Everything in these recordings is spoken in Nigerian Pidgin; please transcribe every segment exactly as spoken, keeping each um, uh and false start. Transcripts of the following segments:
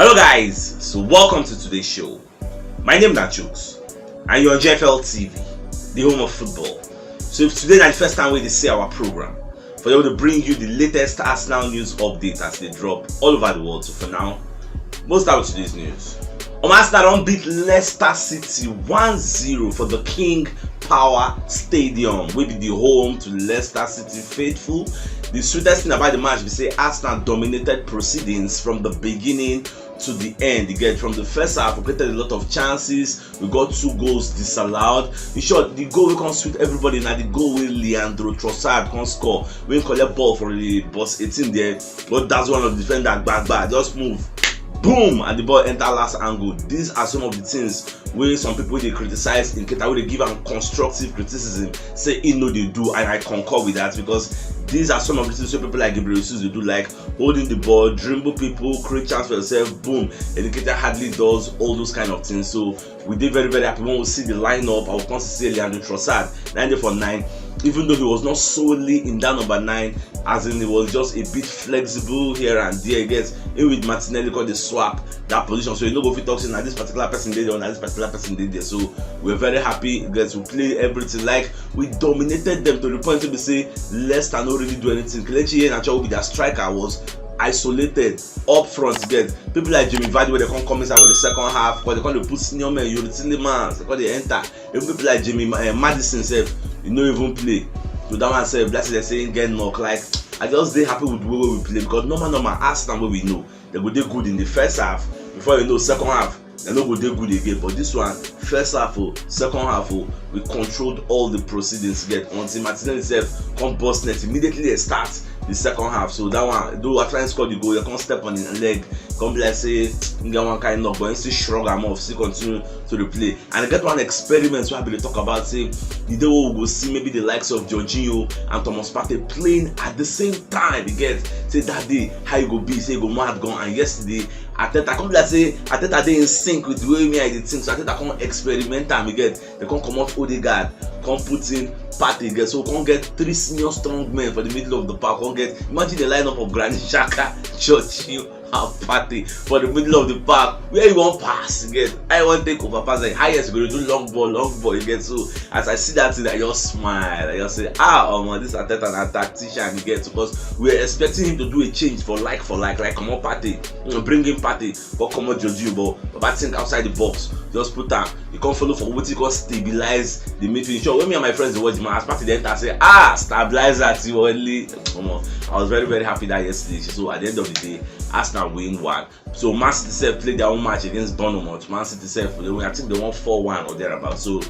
Hello guys, so welcome to today's show. My name na Chooks and you're on J F L T V, the home of football. So if today na the first time wey you dey see our program, for dem to bring you the latest Arsenal news update as they drop all over the world. So for now, most of today's news. Um, Arsenal don beat Leicester City one zero for the King Power Stadium, wey be the home to Leicester City faithful. The sweetest thing about the match be say Arsenal dominated proceedings from the beginning to the end. You get, from the first half, we created a lot of chances. We got two goals disallowed. In short, the goal wey come sweet everybody na the goal wey Leandro Trossard come score, wey collect ball from the box eighteen there. But that's one of the defender, gbagba, just move, boom, and the ball enter last angle. These are some of the things wey some people dey criticize Nketiah, wey dey give am constructive criticism, say he no dey do, and I concur with that, because these are some of the things wey people like Gabriel Jesus dey do, like holding the ball, dribble people, create chance for yourself, boom, Nketiah hardly does all those kind of things. So we dey very, very happy when we see the lineup. I will come see Leandro Trossard, nine dey for nine, even though he was not solely in that number nine, as in he was just a bit flexible here and there. Get in with Martinelli, come dey swap that position, so you no go fit talk say na this particular person dey there or na this particular person dey there. So we're very happy. Get, we play everything, like, we dominated them to the point to be say Leicester no really do anything. Kelechi Iheanacho, wey be their striker, was isolated up front. Get, people like Jimmy Vardy, wey dey come come inside for the second half, because dey come dey put senior men, Youri Tielemans, dey come dey enter. Even people like Jimmy, uh, Maddison sef, he no even play. So that one sef, that's it, say he get knock. Like, I just dey happy with the way we play, because normal, normal Arsenal wey we know, they go dey good in the first half. Before you know, second half, they no go dey good again. But this one, first half, oh, second half, oh, we controlled all the proceedings. Get, until Martinelli sef come burst net, immediately they start the second half. So that one, though, after he scored the goal, they come step on his leg, come be like say he get one kind knock, but he still shrug am off, still continue to the play. And I get one experiment wey I be dey talk about, say the day wey we go see maybe the likes of Jorginho and Thomas Partey playing at the same time, you get, say that day how e go be, say e go mad gan. And yesterday, Arteta come be like say Arteta dey in sync with the way me I dey think. So Arteta come experiment am, you get, they come comot Odegaard, come put in Partey, get, so come get three senior strong men for the middle of the park. Come get, imagine the lineup of Granit Xhaka, Jorginho, and Partey for the middle of the park. Where you wan pass, you get? I wan take over pass, like, highest go dey do long ball, long ball, you get? So as I see that thing, I just smile. I just say, ah, omo, this Arteta na tactician, you get? Because we were expecting him to do a change for like for like, like comot Partey, mm, bring in Partey, but comot Jorginho, but Baba think outside the box, just put am. He come follow for wetin, he come stabilize the midfield. Sure, when me and my friends dey watch the match, as Partey dey enter, I say, ah, stabilizer ti wọlé. Omo, I was very, very happy that yesterday. So at the end of the day, Arsenal win one. So Man City sef play their own match against Bournemouth. Man City sef, they win, I think they won four one or thereabout. So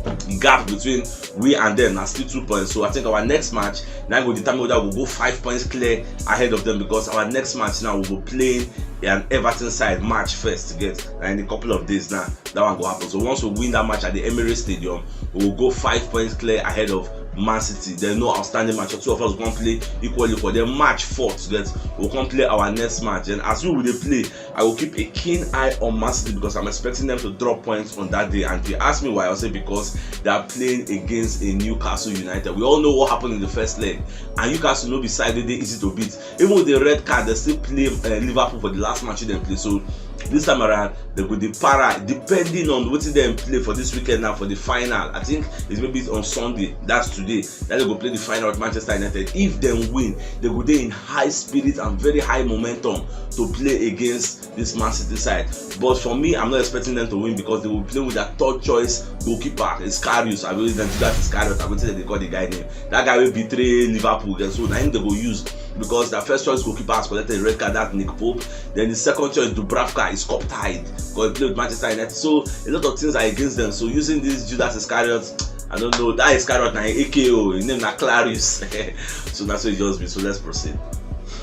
the gap between we and them na still two points. So I think our next match na go determine whether we go five points clear ahead of them, because our next match now, we go playing an Everton side, March first, get, na in a couple of days now that one go happen. So once we win that match at the Emirates Stadium, we will go five points clear ahead of Man City. There's no outstanding match. Two of us go come play equal equal. Then March fourth, get, we come play our next match. And as we will dey play, I will keep a keen eye on Man City, because I'm expecting them to drop points on that day. And if you ask me why, I'll say because they are playing against a Newcastle United. We all know what happened in the first leg, and Newcastle no be side wey dey easy to beat. Even with the red card, they still play, uh, Liverpool for the last match wey dem play. So this time around, they go dey para, depending on wetin dem play for this weekend now for the final. I think it's maybe on Sunday, that's today, that they go play the final with Manchester United. If dem win, they go dey in high spirit and very high momentum to play against this Man City side. But for me, I'm not expecting them to win, because they will play with their third choice goalkeeper, Iscarius. I believe them, Judas Iscariot, I believe they call the guy name. That guy wey betray Liverpool, get, so na him they go use, because their first choice goalkeeper has collected a red card, that's Nick Pope. Then the second choice, Dubravka, is cup tied, because he played with Manchester United. So a lot of things are against them. So using this Judas Iscariot, I don't know. That Iscariot na A K O. His name na Clarius. So that's what it just be. So let's proceed.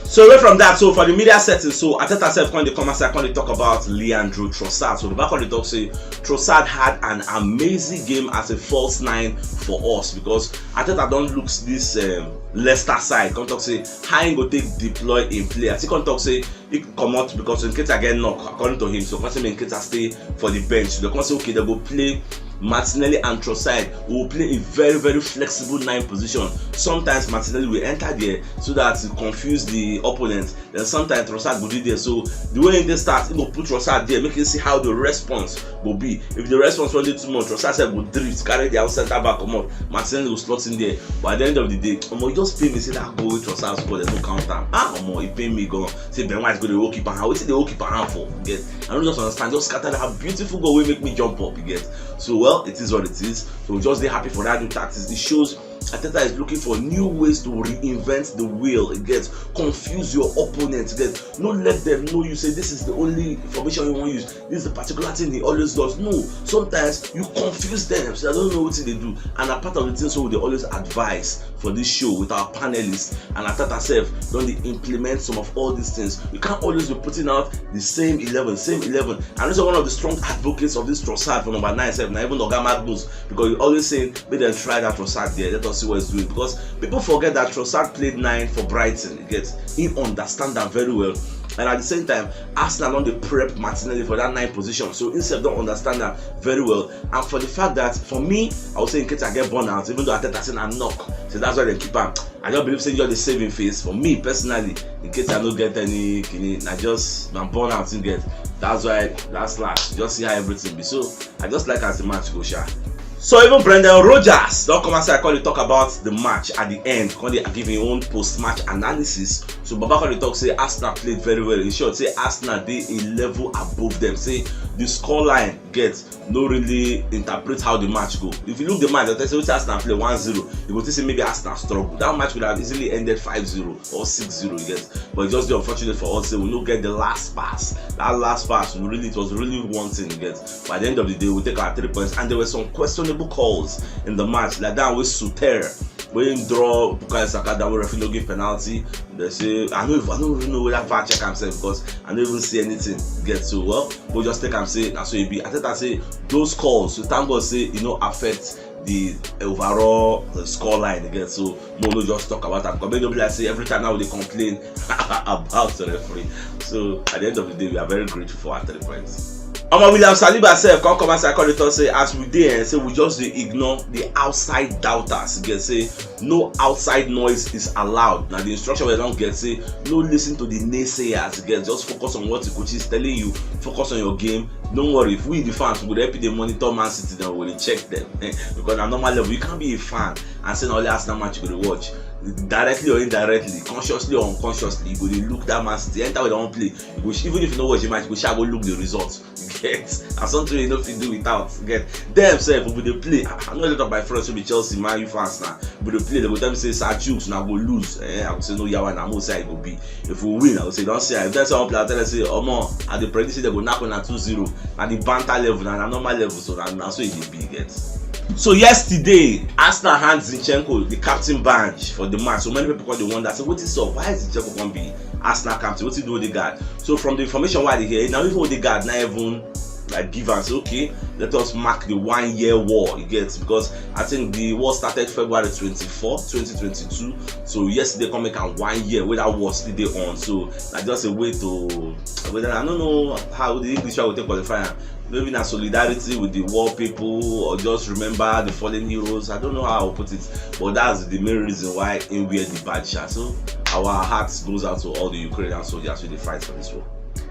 So away from that, so for the media setting, so Arteta sef come dey come outside, come dey talk about Leandro Trossard. So Baba come dey talk say Trossard had an amazing game as a false nine for us, because Arteta don look this, um, Leicester side, come talk say how he go take deploy in players. He come talk say he comot because Nketiah get knock, according to him. So come say make Nketiah stay for the bench. So they come say, okay, they go play Martinelli and Trossard will play a very, very flexible nine position. Sometimes Martinelli will enter there so that to confuse the opponent. Then sometimes Trossard go dey there. So the way they start, he go put Trossard there, make you see how the response go be. If the response run dey too much, Trossard sef go drift, carry the centre back comot. Martinelli go slot in there. But at the end of the day, omo, e just pain me say that goal wey Trossard score, dem no count am. Ah, omo, e pain me gan. Say Ben White go dey hold keeper hand. Wetin dey hold keeper hand for? You get? I no just understand. Just scatter that beautiful goal wey make me jump up. You get? So, well, it is what it is. So we just dey happy for that new tactics. It shows Arteta is looking for new ways to reinvent the wheel. You get? Confuse your opponent. You get? No let them know you say this is the only formation you wan use. This is the particular thing he always does. No, sometimes you confuse them, so I don't know what they do. And a part of the thing so they always advise for this show with our panelists and Arteta sef don dey implement some of all these things. You can't always be putting out the same eleven, same eleven. And also one of the strong advocates of this Trossard for number nine sef, na even Oga Magnus, because he always say make dem try that Trossard there. Let us see what he's doing, because people forget that Trossard played nine for Brighton. You get? He understand that very well. And at the same time, Arsenal don dey prep Martinelli for that nine position. So he sef don understand that very well. And for the fact that, for me, I would say Nketiah get burnout, even though Arteta say na knock. So that's why they keep am. I just believe say just the saving face. For me personally, Nketiah no get any kini, na just na burnout he get. That's why last last, just see how everything be. So I just like as the match go, sha. So even Brendan Rodgers don come outside, come dey talk about the match at the end, come dey give him own post-match analysis. So Baba come dey talk say Arsenal played very well. In short, say Arsenal dey a level above them. Say the scoreline get no really interpret how the match go. If you look the match, they say wetin Arsenal play one zero, you go think say maybe Arsenal struggle. That match could have easily ended five zero or six zero, you get? But e just dey unfortunate for us say we no get the last pass. That last pass, we really, it was really one thing, you get? By the end of the day, we take our three points, and there were some questionable calls in the match, like that wey Souttar, wey him draw Bukayo Saka down, wey referee no give penalty. They say, I no even, I no even know whether VAR check am sef, because I no even see anything, you get? So, well, we just take am say na so e be. Arteta say those calls, so thank God say e no affect the overall, uh, score line again. So mo no just talk about am, because make no be like say every time now we dey complain about the referee. So at the end of the day, we are very grateful for our three points. Omo, William Saliba sef come come outside, come dey talk say as we dey, eh, say we just dey ignore the outside doubters. You get? Say no outside noise is allowed. Na the instruction we don get, say no listen to the naysayers. You get? Just focus on what the coach is telling you. Focus on your game. Don't worry, if we the fans, we go dey help you dey monitor Man City, then we go dey check them. Eh, because na normal level, you can't be a fan and say na only Arsenal match you go dey watch. Directly or indirectly, consciously or unconsciously, you go dey look that Man City. Anytime wey dem wan play, you go sh-, even if you no watch the match, you go sha go look the result. You get? Na something you no fit do without. You get? Dem sef, we dey play. I, I know a lot of my friends wey be Chelsea, Man U fans now. We dey play, they go tell me say, "Sir Chooks, una go lose." Eh, I go say, "No yawa, na mo say I go be." If we win, I go say, "Don't say." If dem say I wan play, I tell them say, "Omo, I dey predict say dem go knack una two zero." Na the banter level, na, na normal level, so na, na so e dey be, you get? So yesterday, Arsenal hand Zinchenko the captain badge for the match. So many people come dey wonder, say, "Wetin sup? Why Zinchenko come be Arsenal captain? Wetin do Odegaard?" So from the information wey I dey hear, na even Odegaard na even, like, give am say, "Okay, let us mark the one year war," you get? Because I think the war started February twenty-four, twenty twenty-two. So yesterday come make am one year wey that war still dey on. So na just a way to, whether, I don't know how the English will take qualify am. Maybe na solidarity with the war people, or just remember the fallen heroes. I don't know how I'll put it, but that's the main reason why he wear the badge, sha. So our hearts goes out to all the Ukrainian soldiers wey dey fight for this war.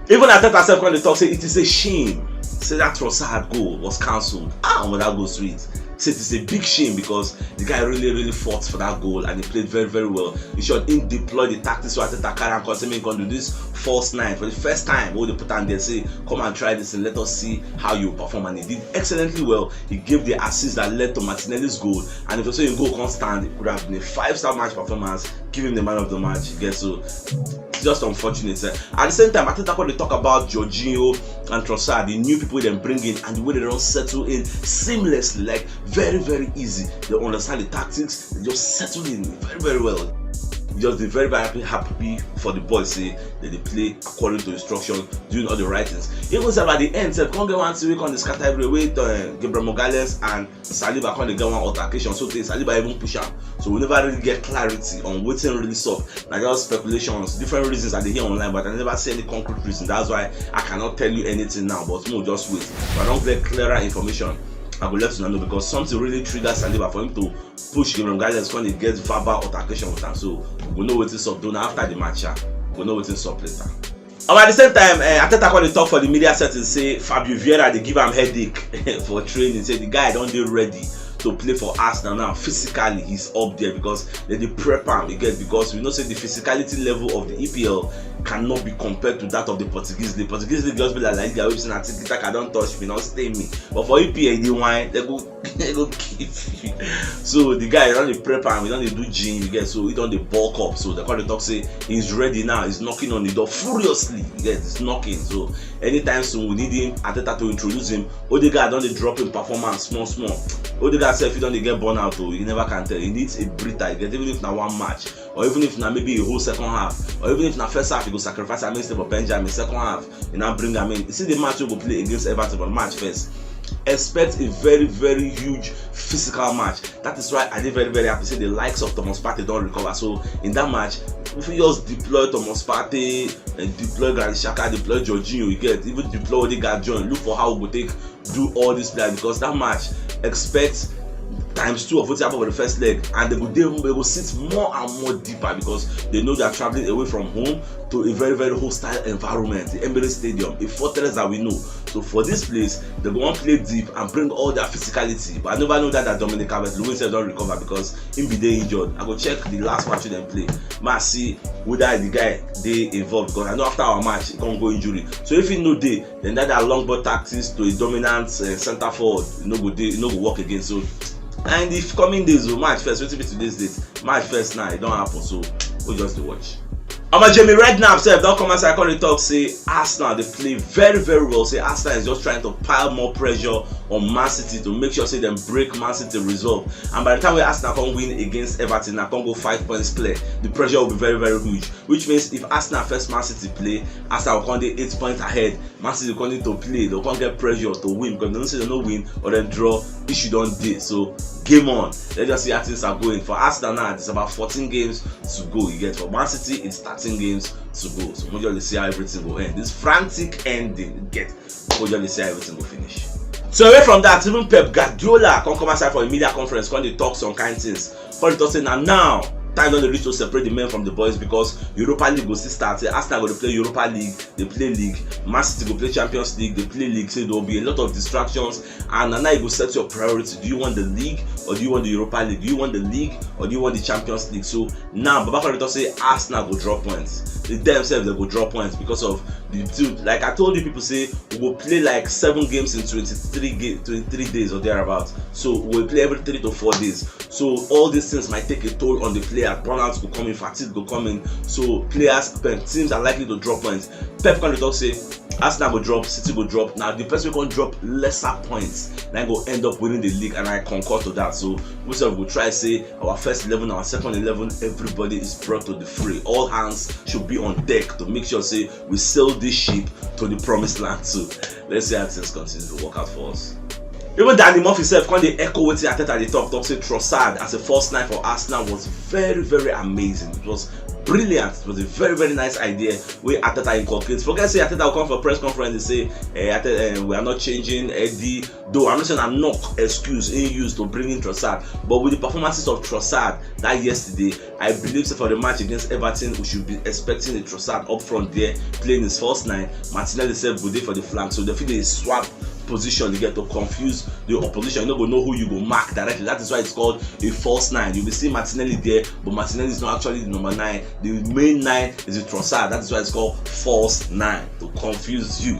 Even Arteta sef come dey talk say it is a shame say that Trossard goal was cancelled. Ah, omo, that goal sweet. Say it is a big shame because the guy really, really fought for that goal and he played very, very well. In short, he deployed the tactics wey Arteta carry am come say make he come do, this false nine for the first time. Wey dey put am there, say, "Come and try this and let us see how you perform." And he did excellently well. He gave the assist that led to Martinelli's goal. And if you say him goal come stand, it could have been a five-star match performance. Give him the man of the match. You get? So it's just unfortunate, eh. At the same time, Arteta come dey talk about Jorginho and Trossard, the new people dem bring in, and the way they don settle in seamlessly, like, very, very easy. They understand the tactics, they just settle in very, very well. Just dey very, very happy, happy for the boys, say they dey play according to instruction, doing all the right things. Even sef at the end sef, come get one thing wey come dey scatter everywhere, wey, uh, Gabriel Magalhaes and Saliba come dey get one altercation, so tey Saliba even push am. So we never really get clarity on wetin really sup. Na just speculations, different reasons I dey hear online, but I never see any concrete reason. That's why I cannot tell you anything now, but mo just wait. But I don get clearer information I go let una know, because something really trigger Saliba for him to push Gabriel Magalhaes, come dey get verbal altercation with am. So we go know wetin sup though na after the match sha. We go know wetin sup later. And at the same time, eh, Arteta come dey talk for the media setting say Fabio Vieira dey give am headache for training. Say the guy don dey ready to play for Arsenal now. Physically, he's up there because they dey prep am, you get, because we know say the physicality level of the E P L cannot be compared to that of the Portuguese league. Portuguese league just be like La Liga, wey be say na tiki taka don touch me, don stain me. But for E P L, e dey whine, they go, they go give you. So the guy don dey prep am, he don dey do gym, you get, so he don dey bulk up. So they come dey talk say he's ready now, he's knocking on the door furiously, you get, he's knocking. So anytime soon we need him, Arteta to introduce him. Odegaard don dey drop him performance small small. Odegaard sef, he don dey get burnout o, you never can tell. He needs a breather, you get, even if na one match, or even if na maybe a whole second half, or even if na first half, he go sacrifice am, make stay for Benjamin. Second half, he now bring am in. You see the match wey go play against Everton for March first. Expect a very, very huge physical match. That is why I dey very, very happy say the likes of Thomas Partey don recover. So in that match, if we just deploy Thomas Partey and deploy Granit Xhaka, deploy Jorginho, you get, even deploy Odegaard join, look for how we go take do all these players, because that match, expect times two of wetin happen for the first leg, and they go dey, they go sit more and more deeper because they know they are traveling away from home to a very, very hostile environment, the Emirates Stadium, a fortress that we know. So for this place, they go wan play deep and bring all their physicality. But I never know that that Dominic Calvert-Lewin sef don recover because him be dey injured. I go check the last match wey dem play, ma see whether the guy dey involved, because I know after our match he come go injury. So if he no dey, then that their long ball tactics to a dominant uh, center forward, e no go dey, e no go work again. So and the coming days o, March first, wetin be today's date? March first now, e don happen, so we just dey watch. Omo, Jamie Redknapp sef don come outside come dey talk say Arsenal dey play very, very well. Say Arsenal is just trying to pile more pressure on Man City to make sure say dem break Man City resolve. And by the time wey Arsenal come win against Everton, na come go five points clear, the pressure will be very, very huge. Which means if Arsenal first Man City play, Arsenal go come dey eight points ahead. Man City go come need to play, they go come get pressure to win, because they know say they no win or dem draw, issue don dey. So game on. Let's just see how things are going. For Arsenal now, it's about fourteen games to go. You get, for Man City, it's thirteen games to go. So we just dey see how everything go end. This frantic ending, you get, we just dey see how everything go finish. So away from that, even Pep Guardiola come come outside for a media conference, come dey talk some kind things. Come dey talk say na now time don dey reach to separate the men from the boys, because Europa League go still start. Say Arsenal go dey play Europa League, dey play league. Man City go play Champions League, dey play league. Say there will be a lot of distractions, and na now you go set your priority. Do you want the league or do you want the Europa League? Do you want the league or do you want the Champions League? So now Baba Conde talk say Arsenal go drop points. They themselves, they go drop points because of the two. Like I told you people, say we go play like seven games in twenty-three ga- twenty-three days or thereabouts. So we play every three to four days. So all these things might take a toll on the players. Burnout go come in, fatigue go come in. So players, um, teams are likely to drop points. Pep come dey talk say Arsenal go drop, City go drop. Now the person wey come drop lesser points, na go end up winning the league, and I concur to that. So we sef go try say our first eleven, our second eleven, everybody is brought to the fray. All hands should be on deck to make sure say we sail this ship to the promised land. So let's see how things continue to work out for us. Even Danny Murphy sef come dey echo wetin Arteta dey talk, talk say Trossard as a false nine for Arsenal was very, very amazing. It was brilliant. It was a very, very nice idea wey Arteta inculcate. Forget say Arteta will come for press conference and say, eh, Arteta, eh, we are not changing Eddie. Though I'm not saying I'm not excuse he used to bring in Trossard, but with the performances of Trossard that yesterday, I believe say for the match against Everton, we should be expecting a Trossard up front there playing his false nine. Martinelli sef go dey for the flank, so they fit dey swap position, you get, to confuse the opposition. You no go know who you go mark directly. That is why it's called a false nine. You will see Martinelli there, but Martinelli is not actually the number nine. The main nine is the Trossard. That is why it's called false nine, to confuse you.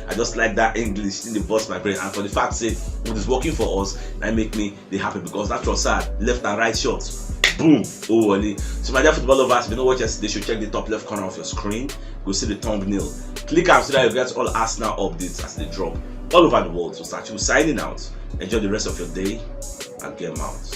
I just like that English thing, dey burst my brain. And for the fact say it is working for us, that make me dey happy, because that Trossard left and right shots, boom, oh, wale. So my dear football lovers, if you no watch yesterday show, check the top left corner of your screen. Go see the thumbnail. Click am so that you get all Arsenal updates as they drop all over the world. So Sachi signing out. Enjoy the rest of your day and game out.